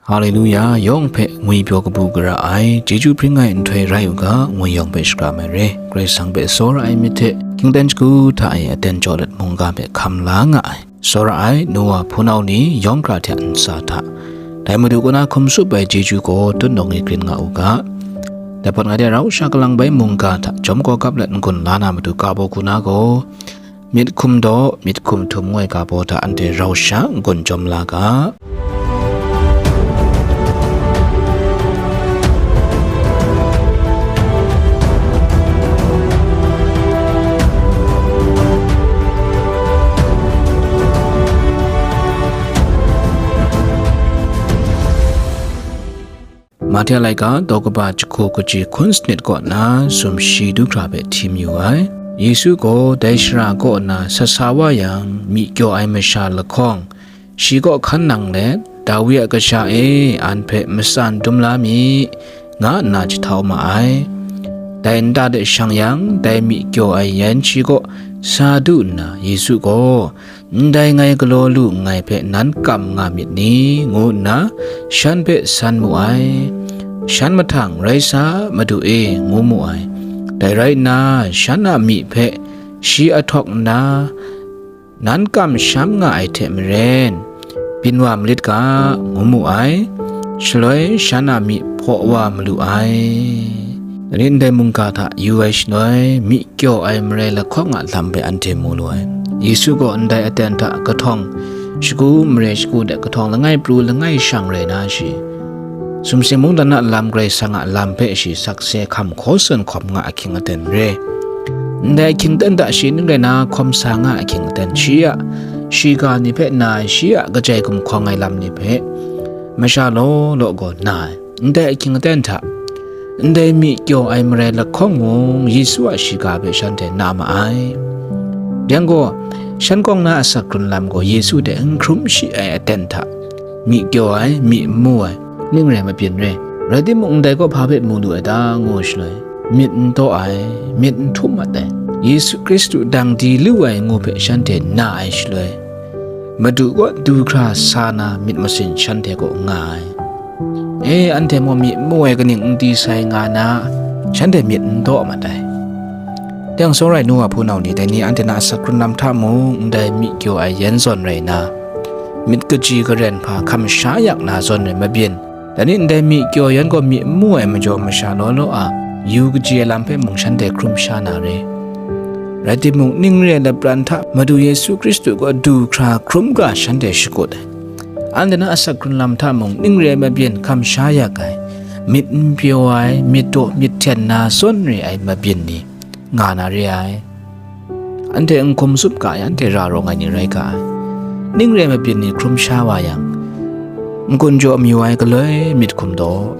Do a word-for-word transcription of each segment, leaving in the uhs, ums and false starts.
Haleluya, yawng hpe ngwipyaw kabu gara ai, chyeju hpring ai nhtoi rai u ga, ngwi yawng hpe shakram ai re. Karai Kasang hpe tsawra ai myit hte, hkyingten shagu hta e aten jaw let mungga hpe hkam la nga ai. Tsawra ai, Noa hpunau ni yawng hkra hte a ntsa hta, dai Madu kaw na hkum tsup ai chyeju gaw tut nawng e grin nga u ga. Dai hpawt ngai de rau sha kalang bai mungga hta jawm kawkap let n-gun la na matu ga baw hku na gaw, myit hkum daw, myit hkum htum ngu ai ga baw hta anhte rau sha n-gun jawm la ga. Mahte a laika daw kaba jahku kaji hkun sanit kaw na sumshi du hkra hpe hti mayu ai. Yesu gaw dai shara kaw na sat sa wa yang, myi kyaw ai masha lahkawng, shi kaw hkan nang let, "Dawi a kasha e, an hpe matsan dum la mi," nga nna jahtau ma ai. Dai nta de shang yang, dai myi kyaw ai yan shi kaw sa du nna, Yesu gaw, "Ndai ngai galaw lu nngai hpe nan kam nga myit ni?" ngu nna shan hpe san mu ai. Shan mahtang, "Rai sa, Madu e," ngu mu ai. Dai rai nna, shan a myi hpe shi ahtawk nna, "Nan kamsham nga ai hte maren, byin wa malit ga," ngu mu ai. Shaloi shan a myi hpaw wa malu ai. Rin dai mungga hta yu ai shaloi, myi kyaw ai marai lahkawng a lam hpe anhte mu lu ai. Yesu gaw ndai aten hta kahtawng shagu, marai shagu de kahtawng langai pru langai shang rai na shi, sumsing mungdan a lam Karai Kasang a lam hpe shi sakse hkam hkaw tsun hkawm nga ahkying aten re. Ndai ahkying aten hta shi ning rai na hkawm sa nga ahkying aten, shi a shiga ni hpe na ai, shi a kajai gumhkawng ai lam ni hpe masha law law gaw na ai. Ndai ahkying aten hta, ndai myi kyaw ai marai lahkawng mung Yesu a shiga hpe shanhte na ma ai. Yang gaw, shan kawng na asak hkrun lam gaw Yesu hte n hkrum shi ai aten hta, myi kyaw ai, myi n mu ai, ning rai mabyin re. Rai timung, ndai gaw hpa hpe mu lu ai ta, ngu shaloi, myit n taw ai, myit n htum mat ai, Yesu Hkristu dang di lu ai ngu hpe shanhte na ai shaloi, Madu kaw du hkra sa na myit masin shanhte kaw nga ai. E, anhte mung myi n mu ai kaning n di sai nga na, shanhte myit n taw mat ai. Teng sawrai nu wa hpunau ni, dai ni anhte na asak hkrun lam hta mung, ndai myi kyaw ai yan zawn rai na, myit kaji karen hpa hkam sha yak na zawn rai mabyin. Dai ni ndai myi kyaw yan gaw myi n mu ai majaw, masha law law a yu kaji ai lam hpe mung shanhte hkrum sha na re. Rai timung, ning re ai lapran hta Madu Yesu Hkristu kaw du hkra hkrum ga shanhte shakut ai. Anhte na asak hkrun lam hta mung ning re ai mabyin hkam sha yak ai, myit n pyaw ai, myit daw myit hten na zawn re ai mabyin ni nga na re ai. Anhte n hkum tsup ga ai, anhte ra rawng ai ni rai ga ai. Ning re ai mabyin ni hkrum sha wa yang, n-gun jaw amyu ai galoi myit hkum daw.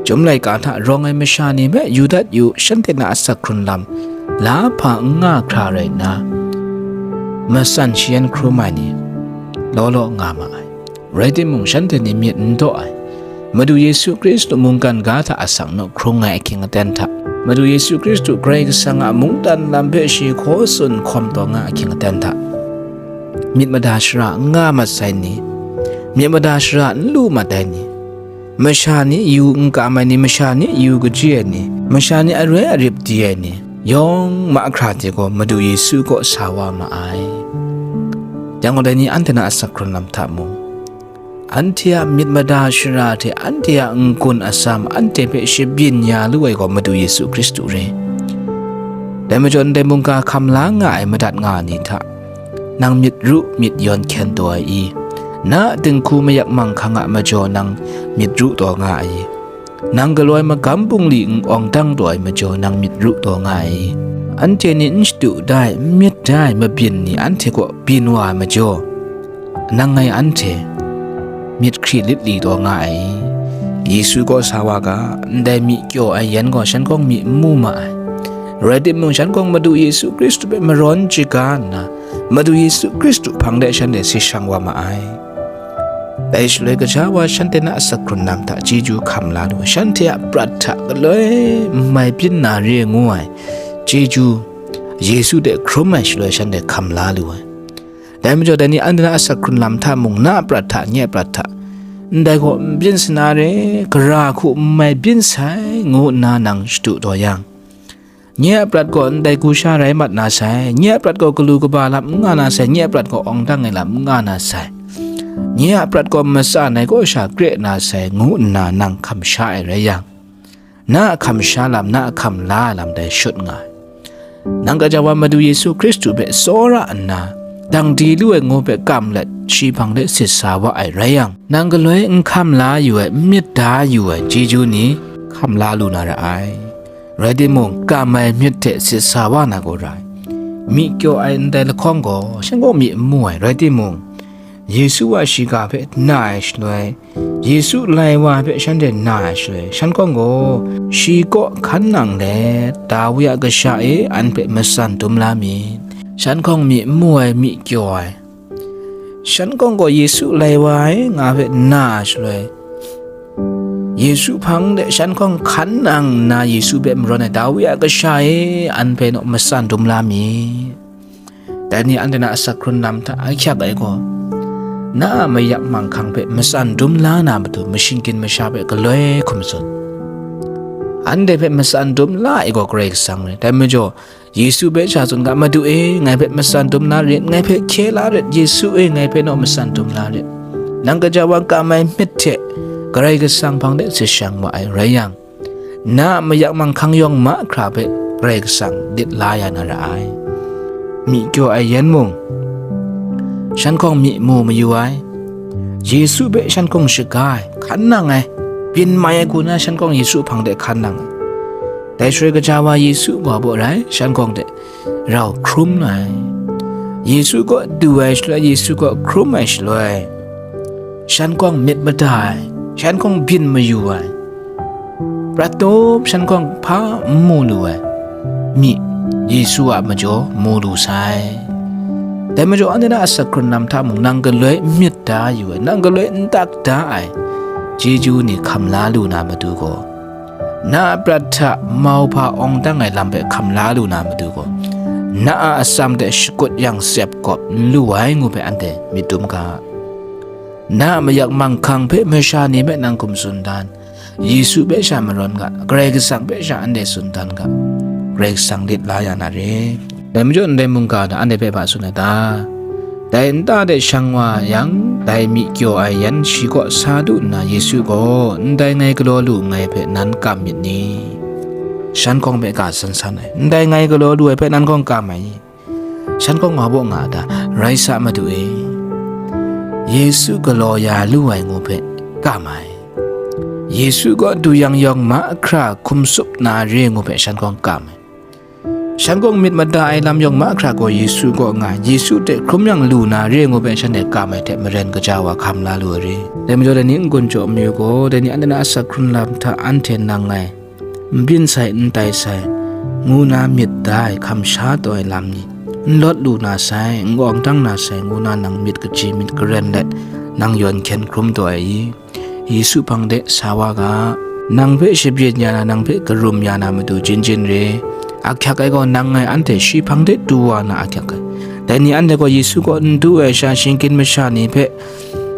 Chyum laika hta rawng ai masha ni hpe yu dat yu, shanhte na asak hkrun lam la hpa n nga hkra rai nna, matsan shayan hkrum ai ni law law nga ma ai. Rai timung, shanhte ni myit n daw ai. Madu Yesu Hkristu mungkan ga hta asak nu hkrung ai ahkying aten hta, Madu Yesu Hkristu Karai Kasang a mungdan lam hpe shi hkaw tsun hkawm taw nga ahkying aten hta, myit mada shara n nga mat sai ni, myit mada shara n lu mat ai ni, masha ni yu n kam ai ni, masha ni yu kaji ai ni, masha ni aroi arip di ai ni, yawng mahkra hte gaw Madu Yesu kaw sa wa ma ai. Yang gaw, dai ni anhte na asak hkrun lam hta mung, anhte a myit mada shara hte anhte a n-gun atsam anhte hpe shabyin ya lu ai gaw Madu Yesu Hkristu re. Dai majaw, ndai mungga hkam la nga ai madat nga ai ni hta, nang myit ru myit yawn hkyen taw ai i? Na a dinghku mayak manghkang a majaw nang myit ru taw nga ai i? Nang galaw ai magam bungli n-awng dang taw ai majaw nang myit ru taw nga ai i? Anhte ni n shadu da ai, n myit da ai mabyin ni anhte kaw byin wa ai majaw, nang ngai anhte myit hkri lit li taw nga ai i? Yesu kaw sa wa ga, ndai myi kyaw ai yan gaw shan kawng myi n mu ma ai. Rai timung, shan kawng Madu Yesu Hkristu hpe marawn shaga nna, Madu Yesu Hkristu hpang de shanhte si shang wa ma ai. Dai shaloi, gaja wa shanhte na asak hkrun lam hta chyeju hkam la lu ai, shanhte a prat hta galoi n mai byin na re ngu ai chyeju, Yesu de hkrum ai shaloi shanhte hkam la lu ai. Dai majaw, dai ni anhte na asak hkrun lam hta mung, na a prat hta, nye a prat hta, ndai gaw n byin sana re, gara hku n mai byin sai, ngu nna nang shadu taw yang, nye a prat gaw ndai gu sha rai mat na sai, nye a prat gaw galu kaba lam n nga na sai, nye a prat gaw awng dang ai lam n nga na sai, nye a prat gaw matsan ai kaw sha kre na sai, ngu nna nang hkam sha ai rai yang, na a hkam sha lam, na a hkam la ai lam dai shut nga ai. Nang gaja wa Madu Yesu Hkristu hpe tsawra nna, dang di lu ai ngu hpe kam let, shi hpang de sit sa wa ai rai yang, nang galoi n hkam la yu ai, n myit da yu ai chyeju ni hkam la lu na ra ai. Rai timung, kam ai myit hte sit sa wa na gaw ra ai. Myi kyaw ai ndai lahkawng gaw, shan gaw myi n mu ai, rai timung, Yesu a shiga hpe na ai shaloi, Yesu lai wa hpe shanhte na ai shaloi, shan hkawng gaw, shi kaw hkan nang let, Dawi a kasha e, an hpe matsan dum la myit. Shan hkawng myi n mu ai, myi kyaw ai. Shan hkawng gaw Yesu lai wa ai nga hpe na ai shaloi, Yesu hpang de shan hkawng hkan nang nna Yesu hpe marawn ai Dawi a kasha e, an hpe naw matsan dum la myit. Dai ni anhte na asak hkrun lam hta ahkyak ai gaw, na a mayak manghkang hpe matsan dum la na matu mashingkin masha hpe galoi hkum tsun. Anhte hpe matsan dum la ai gaw Karai Kasang rai. Dai majaw, Yesu hpe sha tsun ga, "Madu e, ngai hpe matsan dum la rit, ngai hpe hkye la rit, Yesu e, ngai hpe naw matsan dum la rit." Nang gaja wa kam ai myit hte Karai Kasang hpang de sit shang wa ai rai yang, na a mayak manghkang yawng mahkra hpe Karai Kasang lit la ya na ra ai. Myi kyaw ai yan mung, shan hkawng myi mu mayu ai. Yesu hpe shan hkawng shaga ai, hkan nang ai, byin mai ai hku na shan hkawng Yesu hpang de hkan nang ai. Dai shaloi gaja wa Yesu gaw baw rai, shan hkawng de rau hkrum ai. Yesu kaw du ai shaloi, Yesu kaw hkrum ai shaloi, shan hkawng myit mada ai, shan hkawng byin mayu ai, prat tup shan hkawng hpa n mu lu ai myi, Yesu a majaw mu lu sai. Dai majaw, anhte na asak hkrun lam hta mung nang galoi n myit da yu ai, nang galoi n tak da ai chyeju ni hkam la lu na matu gaw, na a prat hta mauhpa awng dang ai lam hpe hkam la lu na matu gaw, na a atsam hte shakut yang tsep gawp n lu ai ngu hpe anhte myit dum ga. Na a mayak manghkang hpe masha ni hpe nang hkum tsun dan, Yesu hpe sha marawn ga, Karai Kasang hpe sha anhte tsun dan ga, Karai Kasang lit la ya na re. Dai majaw, ndai mungga hta anhte hpe hpa tsun ai ta? Dai nta de shang wa yang, dai myi kyaw ai yan shi kaw sa du nna, Yesu gaw, "Ndai ngai galaw lu nngai hpe nan kam myit ni? Shan hkawng hpe ga san san ai, ndai ngai galaw lu ai hpe nan hkawng kam ai ni? Shan hkawng wa baw nga a ta? Rai sa, Madu e, Yesu galaw ya lu ai ngu hpe kam ai. Yesu kaw du yang yawng mahkra hkum tsup na re ngu hpe shan hkawng kam ai. Shan hkawng myit mada ai lam yawng mahkra gaw Yesu kaw nga, Yesu hte hkrum yang lu na re ngu hpe shanhte kam ai hte maren gaja wa hkam la lu ai re. Dai majaw, dai ni n-gun jaw mayu gaw, dai ni anhte na asak hkrun lam hta anhte nang ngai n byin sai, n tai sai, ngu na myit da ai hkam sha taw ai lam ni, n lawt lu na sai, n awng dang na sai, ngu na nang myit kaji myit karen let, nang yawn hkyen hkrum taw ai i? Yesu hpang de sa wa ga, nang hpe shabyin ya na, nang hpe karum ya na matu jin jin re. Ahkyak ai gaw nang ngai anhte shi hpang de du wa na ahkyak ai. Dai ni anhte gaw Yesu kaw n du ai sha, shingkin masha ni hpe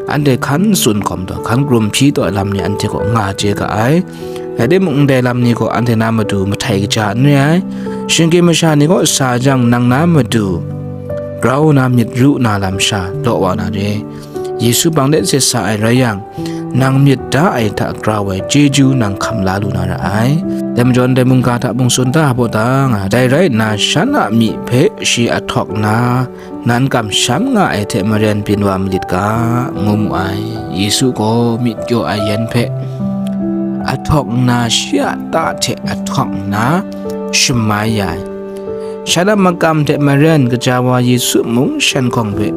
anhte hkan tsun hkawm taw, hkan karum hpyi taw ai lam ni anhte kaw nga chye ga ai. Rai timung, ndai lam ni gaw anhte na matu mahtai kaja n re ai. Shingkin masha ni kaw sa jang, nang na matu grau na myit ru na lam sha law wa na re. Yesu hpang de sit sa ai rai yang, nang myit da ai hta grau ai chyeju nang hkam la lu na ra ai. Dai majaw, ndai mungga hta mung tsun da baw ta nga, dai rai nna, shan a myi hpe shi ahtawk nna, nan kamsham nga ai hte maren byin wa malit ga, ngu mu ai. Yesu gaw myi kyaw ai yan hpe ahtawk nna, shi a ta hte ahtawk nna, shamai ya ai. Shan a makam hte maren gaja wa Yesu mung shan hkawng hpe,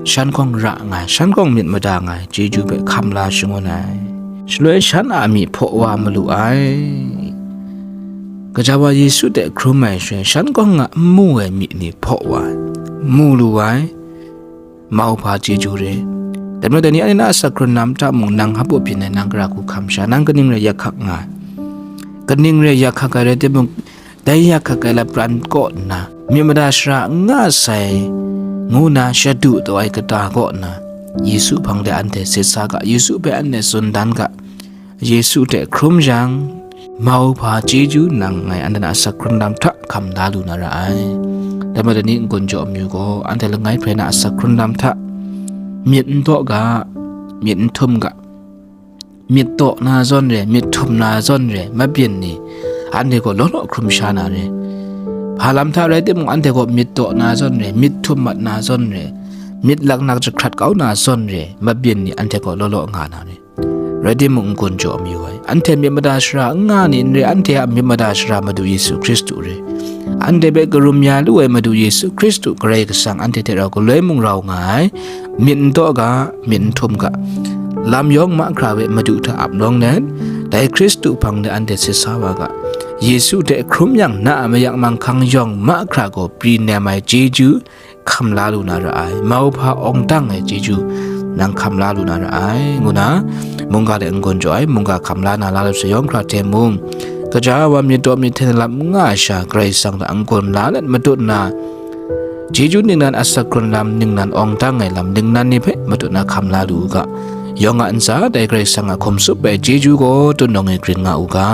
shan hkawng ra nga ai, shan hkawng myit mada nga ai chyeju hpe hkam la shangun ai. Shaloi shan a myi hpaw wa malu ai. Gaja wa Yesu hte hkrum ai shaloi, shan hkawng a n mu ai myi ni hpaw wa ai, mu lu ai, mauhpa chyeju re. Dai majaw, dai ni anhte na asak hkrun lam hta mung nang hpa byin ai, nang gara hku hkam sha, nang kaning rai yak hkak nga ai? Kaning rai yak hkak ai rai timung, dai yak hkak ai lapran kaw nna, myit mada shara n nga sai, ngu nna shadu taw ai kata kaw nna, Yesu hpang de anhte sit sa ga, Yesu hpe anhte tsun dan ga, Yesu hte hkrum jang, mau hpa chyeju nang ngai anhte a asak hkrun lam hta hkam la lu na ra ai. Dai majaw ni n-gun jaw amyu gaw, anhte langai hprai na asak hkrun lam hta myit n daw ga, myit n htum ga, myit daw na zawn re, myit htum na zawn re, mabyin ni anhte gaw law law hkrum sha na re. Hpa lam hta rai timung, anhte gaw myit daw na zawn re, myit htum mat na zawn re, myit laknak jahkrat kau na zawn re, mabyin ni anhte gaw law law nga na re. Rai timung, n-gun jaw amyu ai. Anhte myit mada shara n nga ni n re, anhte a myit mada shara Madu Yesu Hkristu re. Anhte hpe karum ya lu ai Madu Yesu Hkristu Karai Kasang anhte hte rau galoi mung rau nga ai, myit n daw ga, myit n htum ga, lam yawng mahkra hpe Madu hta ap nawng let, dai Hkristu hpang de anhte sit sa wa ga, Yesu hte hkrum yang na a mayak manghkang yawng mahkra gaw pri nem ai chyeju hkam la lu na ra ai, mau hpa awng dang ai chyeju nang hkam la lu na ra ai, ngu na mungga de n-gun jaw ai. Mungga hkam la na la lu sayawng hkra hte mung, gaja wa myit daw myit hten lam n nga ai sha, Karai Kasang hta n-gun la let matut na, chyeju ningnan asak hkrun lam, ningnan awng dang ai lam, ningnan ni hpe matut na hkam la lu u ga. Yawng a ntsa dai Karai Kasang a hkum tsup ai chyeju gaw tunawng e grin nga u ga.